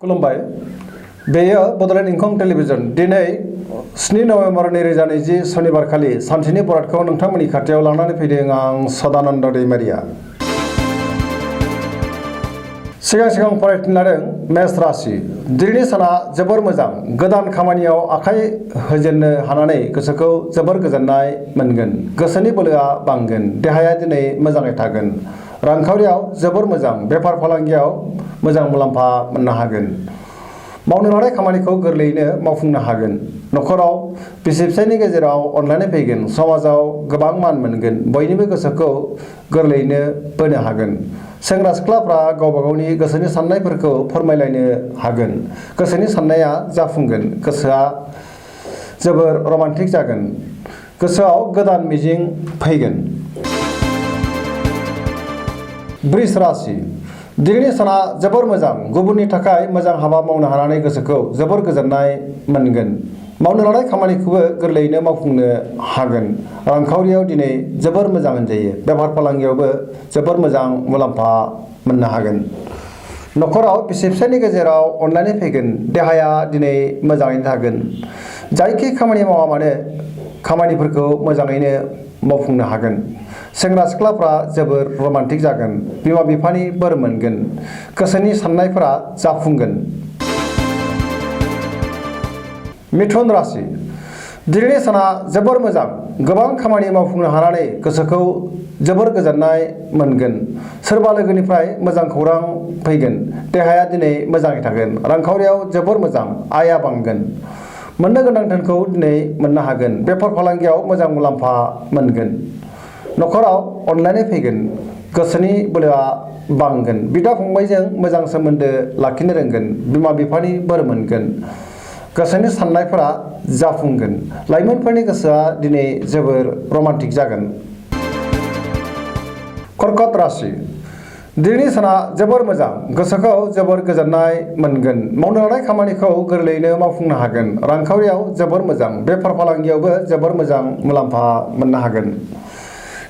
खुलुमबाय बेयो बड'लेण्ड इंखं टेलिभिजन दिनै 7 नभेम्बर 2020 शनिबारखालि सानसेनि बरादखौ नोंथांमोननि खाथियाव लानानै फैदों आं सदानन्द दैमारिया। सिगां फरायफिननो लादों मेष राशि। दिनैनि साना जोबोर मोजां। गोदान खामानियाव आखाइ होजेननो हानानै गोसोखौ जोबोर गोजोननाय मोनगोन। गोसोनि बोलोआ बांगोन। देहाया दिनै मोजाङै थागोन। रांखावरियाव जोबोर मोजां। बेफार फालांगियाव मोजां मुलाम्फा मोननो हागोन। मावनो लानाय खामानिखौ गोरलैयैनो मावफुंनो हागोन। न'खराव बिसि-फिसायनि गेजेराव अनलायनाय फैगोन। समाजाव गोबां मान मोनगोन। बयनिबो गोसोखौ गोरलैयैनो बोनो हागोन। सेंग्रा सिख्लाफ्रा गावबा गावनि गोसोनि साननायफोरखौ फोरमायलायनो हागोन। गोसोनि साननाया जाफुंगोन। गोसोआ जोबोर रमान्टिक जागोन। गोसोआव गोदान मिजिं फैगोन। वृष राशि। दिनैनि साना जोबोर मोजां। गुबुननि थाखाय मोजां हाबा मावनो हानानै गोसोखौ जोबोर गोजोननाय मोनगोन। मावनो लानाय खामानिखौबो गोरलैयैनो मावफुंनो हागोन। रांखावरियाव दिनै जोबोर मोजां होनजायो। बेफार फालांगियावबो जोबोर मोजां मुलाम्फा मोननो हागोन। न'खराव बिसि-फिसायनि गेजेराव अनलायनाय फैगोन। देहाया दिनै मोजाङैनो थागोन। जायखि खामानि मावा मानो खामानिफोरखौ मोजाङैनो मावफुंनो हागोन। सेंग्रा सिख्लाफ्रा जोबोर रमान्टिक जागोन। बिमा-बिफानि बोर मोनगोन। गोसोनि साननायफोरा जाफुंगोन। मिथुन राशि। दिनैनि साना जोबोर मोजां। गोबां खामानि मावफुंनो हानानै गोसोखौ जोबोर गोजोननाय मोनगोन। सोरबा लोगोनिफ्राय मोजां खौरां फैगोन। देहाया दिनै मोजाङै थागोन। रांखावरियाव जोबोर मोजां। आयआ बांगोन। मोननो गोनां धोनखौ दिनै मोननो हागोन। बेफार फालांगियाव मोजां मुलाम्फा मोनगोन। न'खराव अनलायनाय फैगोन। गोसोनि बोलोआ बांगोन। बिदा-फंबायजों मोजां सोमोन्दो लाखिनो रोंगोन। बिमा-बिफानि बोर मोनगोन। गोसोनि साननायफोरा जाफुंगोन। लाइमोनफोरनि गोसोआ दिनै जोबोर रमान्टिक जागोन। कर्कट राशि। दिनैनि साना जोबोर मोजां। गोसोखौ जोबोर गोजोननाय मोनगोन। मावनो लानाय खामानिखौ गोरलैयैनो मावफुंनो हागोन। रांखावरियाव जोबोर मोजां। बेफार फालांगियावबो जोबोर मोजां मुलाम्फा मोननो हागोन।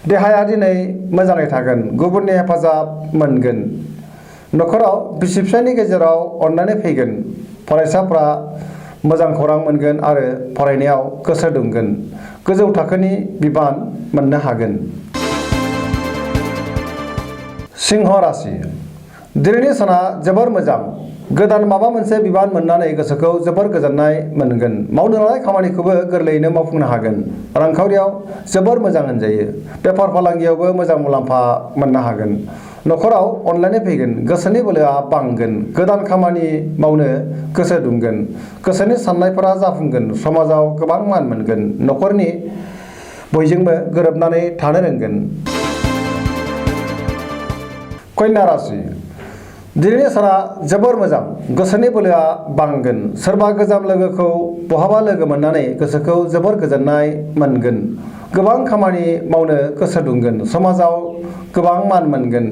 देहाया दिनै मोजाङै थागोन। गुबुननि हेफाजाब मोनगोन। न'खराव बिसि-फिसायनि गेजेराव अनलायनाय फैगोन। फरायसाफ्रा मोजां खौरां मोनगोन आरो फरायनायाव गोसो दुंगोन। गोजौ थाखोनि बिबान मोननो हागोन। सिंह राशि। दिनैनि साना जोबोर मोजां। गोदान माबा मोनसे बिबान मोननानै गोसोखौ जोबोर गोजोननाय मोनगोन। मावनो लानाय खामानिखौबो गोरलैयैनो मावफुंनो हागोन। रांखावरियाव जोबोर मोजां होनजायो। बेफार फालांगियावबो मोजां मुलाम्फा मोननो हागोन। न'खराव अनलायनाय फैगोन। गोसोनि बोलोआ बांगोन। गोदान खामानि मावनो गोसो दुंगोन। गोसोनि साननायफोरा जाफुंगोन। समाजाव गोबां मान मोनगोन। न'खरनि बयजोंबो गोरोबनानै थानो रोंगोन। कन्या राशि। दिनैनि साना जोबोर मोजां। गोसोनि बोलोआ बांगोन। सोरबा गोजाम लोगोखौ बहाबा लोगो मोननानै गोसोखौ जोबोर गोजोननाय मोनगोन। गोबां खामानि मावनो गोसो दुंगोन। समाजाव गोबां मान मोनगोन।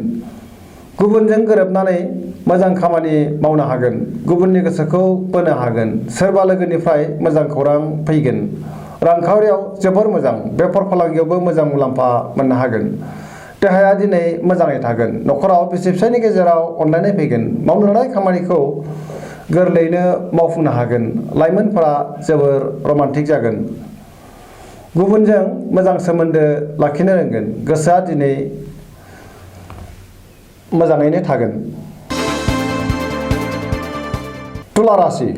गुबुनजों गोरोबनानै मोजां खामानि मावनो हागोन। गुबुननि गोसोखौ बोनो हागोन। सोरबा लोगोनिफ्राय मोजां खौरां फैगोन। रांखावरियाव जोबोर मोजां। बेफार फालांगियावबो मोजां मुलाम्फा मोननो हागोन। देहाया दिनै मोजाङै थागोन। न'खराव बिसि-फिसायनि गेजेराव अनलायनाय फैगोन। मावनो लानाय खामानिखौ गोरलैयैनो मावफुंनो हागोन। लाइमोनफोरा जोबोर रमान्टिक जागोन। गुबुनजों मोजां सोमोन्दो लाखिनो रोंगोन। गोसोआ दिनै मोजाङैनो थागोन। तुला राशि।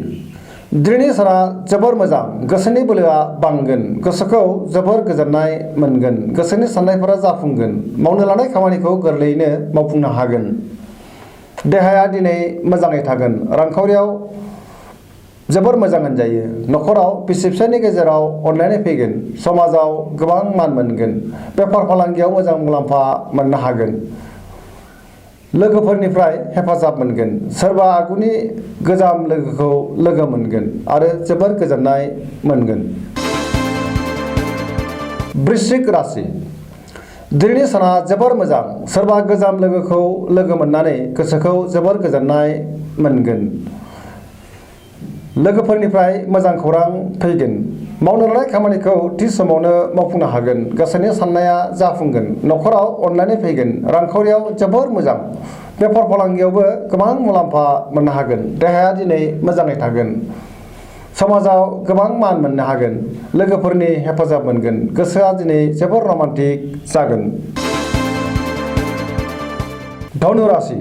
दिनैनि साना जोबोर मोजां। गोसोनि बोलोआ बांगोन। गोसोखौ जोबोर गोजोननाय मोनगोन। गोसोनि साननायफोरा जाफुंगोन। मावनो लानाय खामानिखौ गोरलैयैनो मावफुंनो हागोन। देहाया दिनै मोजाङै थागोन। रांखावरियाव जोबोर मोजां होनजायो। न'खराव बिसि-फिसायनि गेजेराव अनलायनाय फैगोन। समाजाव गोबां मान मोनगोन। बेफार फालांगियाव मोजां मुलाम्फा मोननो हागोन। लोगोफोरनिफ्राय हेफाजाब मोनगोन। सोरबा आगुनि गोजाम लोगोखौ लोगो मोनगोन आरो जोबोर गोजोननाय मोनगोन। वृश्चिक राशि। दिनैनि साना जोबोर मोजां। सोरबा गोजाम लोगोखौ लोगो मोननानै गोसोखौ जोबोर गोजोननाय मोनगोन। लोगोफोरनिफ्राय मोजां खौरां फैगोन। मावनो लानाय खामानिखौ थि समावनो मावफुंनो हागोन। गोसोनि साननाया जाफुंगोन। न'खराव अनलायनाय फैगोन। रांखावरियाव जोबोर मोजां। बेफार फालांगियावबो गोबां मुलाम्फा मोननो हागोन। देहाया दिनै मोजाङै थागोन। समाजाव गोबां मान मोननो हागोन। लोगोफोरनि हेफाजाब मोनगोन। गोसोआ दिनै जोबोर रमान्टिक जागोन। धनु राशि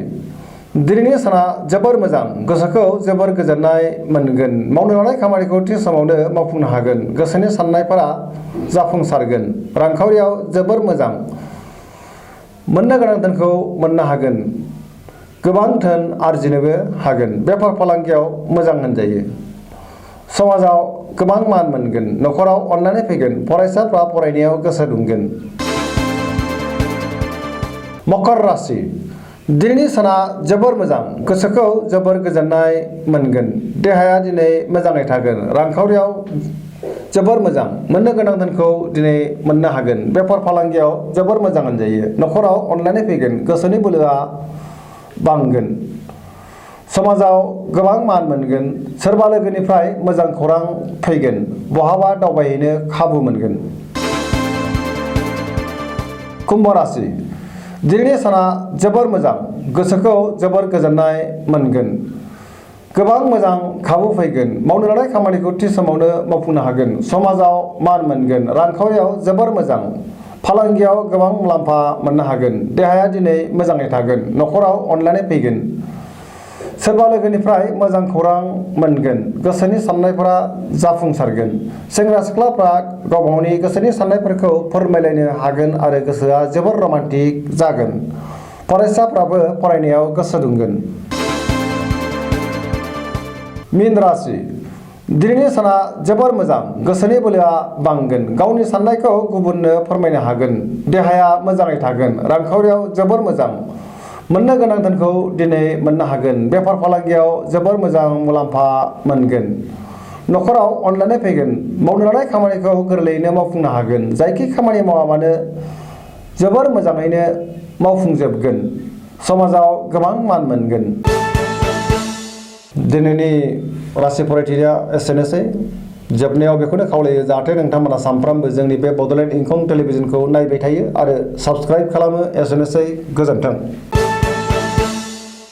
दिनैनि साना जोबोर मोजां। गोसोखौ जोबोर गोजोननाय मोनगोन। मावनो लानाय खामानिखौ थि समावनो मावफुंनो हागोन। गोसोनि साननायफोरा जाफुंसारगोन। रांखावरियाव जोबोर मोजां। मोननो गोनां धोनखौ मोननो हागोन। गोबां धोन आरजिनोबो हागोन। बेफार फालांगियाव मोजां होनजायो। समाजाव गोबां मान मोनगोन। न'खराव अनलायनाय फैगोन। फरायसाफ्रा फरायनायाव गोसो दुंगोन। मकर राशि दिनैनि साना जोबोर मोजां। गोसोखौ जोबोर गोजोननाय मोनगोन। देहाया दिनै मोजाङै थागोन। रांखावरियाव जोबोर मोजां। मोननो गोनां धोनखौ दिनै मोननो हागोन। बेफार फालांगियाव जोबोर मोजां होनजायो। न'खराव अनलायनाय फैगोन। गोसोनि बोलोआ बांगोन। समाजाव गोबां मान मोनगोन। सोरबा लोगोनिफ्राय मोजां खौरां फैगोन। बहाबा दावबायहैनो खाबु मोनगोन। कुम्भ राशि दिनैनि साना जोबोर मोजां। गोसोखौ जोबोर गोजोननाय मोनगोन। गोबां मोजां खाबु फैगोन। मावनो लानाय खामानिखौ थि समावनो मावफुंनो हागोन। समाजाव मान मोनगोन। रांखावरियाव जोबोर मोजां। फालांगियाव गोबां मुलाम्फा मोननो हागोन। देहाया दिनै मोजाङै थागोन। न'खराव अनलायनाय फैगोन। सोरबा लोगोनिफ्राय मोजां खौरां मोनगोन। गोसोनि साननायफोरा जाफुंसारगोन। सेंग्रा सिख्लाफ्रा गावबा गावनि गोसोनि साननायफोरखौ फोरमायलायनो हागोन आरो गोसोआ जोबोर रमान्टिक जागोन। फरायसाफ्राबो फरायनायाव गोसो दुंगोन। मीन राशि दिनैनि साना जोबोर मोजां। गोसोनि बोलोआ बांगोन। गावनि साननायखौ गुबुननो फोरमायनो हागोन। देहाया मोजाङै थागोन। रांखावरियाव जोबोर मोजां। मोननो गोनां धोनखौ दिनै मोननो हागोन। बेफार फालांगियाव जोबोर मोजां मुलाम्फा मोनगोन। न'खराव अनलायनाय फैगोन। मावनो लानाय खामानिखौ गोरलैयैनो मावफुंनो हागोन। जायखि खामानि मावा मानो जोबोर मोजाङैनो मावफुंजोबगोन। समाजाव गोबां मान मोनगोन। दिनैनि राशि फरायथिया एसेनोसै। जोबनायाव बेखौनो खावलायो जाहाथे नोंथांमोना सानफ्रामबो जोंनि बे बड'लेण्ड इंखं टेलिभिजनखौ नायबाय थायो आरो साबस्क्राइब खालामो। एसेनोसै। गोजोन्थों।